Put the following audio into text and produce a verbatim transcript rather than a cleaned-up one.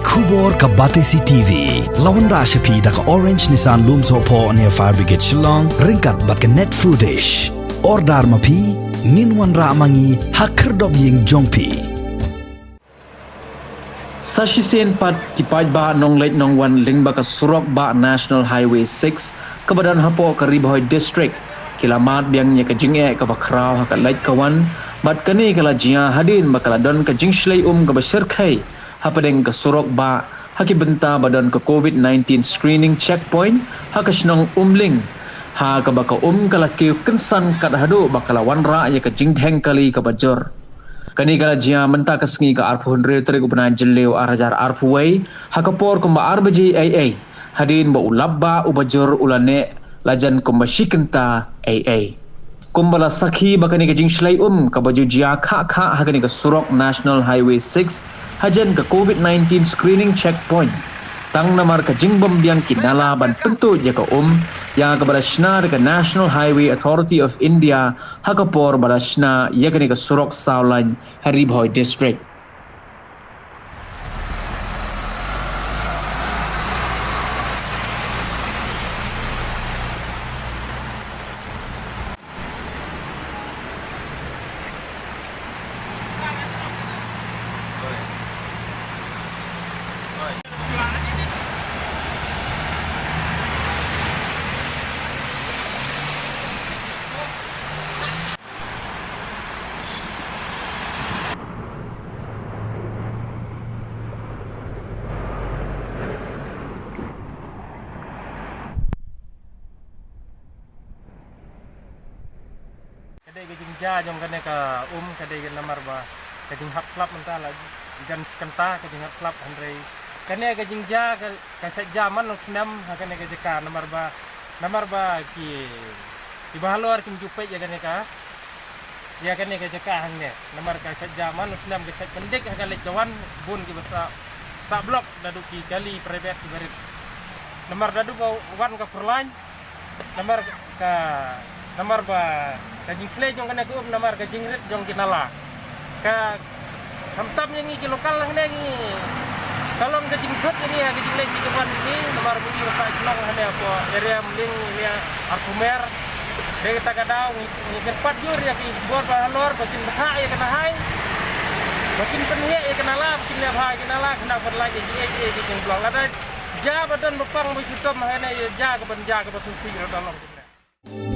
Khubor ka Batesi T V. La wanrah sha phi da ka Orange Nissan Lumsohphoh near Fire Brigade Shillong, ryngkat bad ka Net Foodish. Order ma phi, ngin wanrah ma ngi ha khyrdop ïing jong phi. Sa shisien pat ki paidbah nongleit nongwan lyngba ka surok bah National Highway six kaba don hapoh ka Ri Bhoi District ki la mad biang ïa ka jingeh kaba khraw ha ka leit ka wan, bad kane ka la jia hadien ba ka la don ka jingshlei um kaba shyrkhei hapdeng ka surok bah ha ki bynta ba don ka COVID nineteen screening checkpoint ha ka shnong Umling, ha kaba ka um ka la kiew kynsan kat haduh ba ka la wanrah ïa ka jingdheng kali kaba jur. Kane ka la jia mynta ka sngi ka arphew hynriew tarik u bnai Jylliew ar hajar arphew wei, ha ka por kumba ar baje eiei, hadien ba u lap bah uba jur u la neh lajan kumba shi kynta eiei. Kumba la sakhi ba kane ka jingshlei um kaba ju jia khah khah ha kane ka surok National Highway six hajan ka COVID nineteen screening checkpoint, tang namar ka jingbym biang ki nala ban pyntuid ïa ka um, ïa kaba la shna da ka National Highway Authority of India ha ka por ba la shna ïa kane ka surok saw lain ha Ri Bhoi District. Ka dei ka jingjia jong kane ka um, ka dei ka namar ba ka jinghap slap mynta la jan shi kynta ka jinghap slap, hynrei kane ka jingjia ka, ka shait jia man u snem ha kane ka jaka namar ba, namar ba ki, ki bahalor kim ju peit ïa kane ka, ïa kane ka jaka hangne. Namar ka shait jia man u snem, ka shait pyndik ha ka leit ka wan, bun kiba sah, sah block naduh ki kali private kiba rit. Namar naduh ba wan ka four lane, namar ka, namar ba ka jingshlei jong kane ka um namar ka jingrit jong ki nala. Ka khamtam ïa ngi ki local hangne ngi ka long ka jingthut ïa ngi ha ka jingleit jingwan jong ngi namar ba ngi ba sah shnong hangne hapoh area Umling, area Arphew Mer. Dei kata ka daw ngi, ngi kyrpad jur ïa ki bor bahalor ba kin bthah ïa ka nahai, ba kin pynheh ïa ka nala, ba kin leh bha ïa ka nala khnang ban lait ïa ki, ïa ki, ïa ki jingblock. Lada jia ba don ba pang ba shitom hangne, ïa jia ka ban jia ka ba sngewsih ruh da long kumne.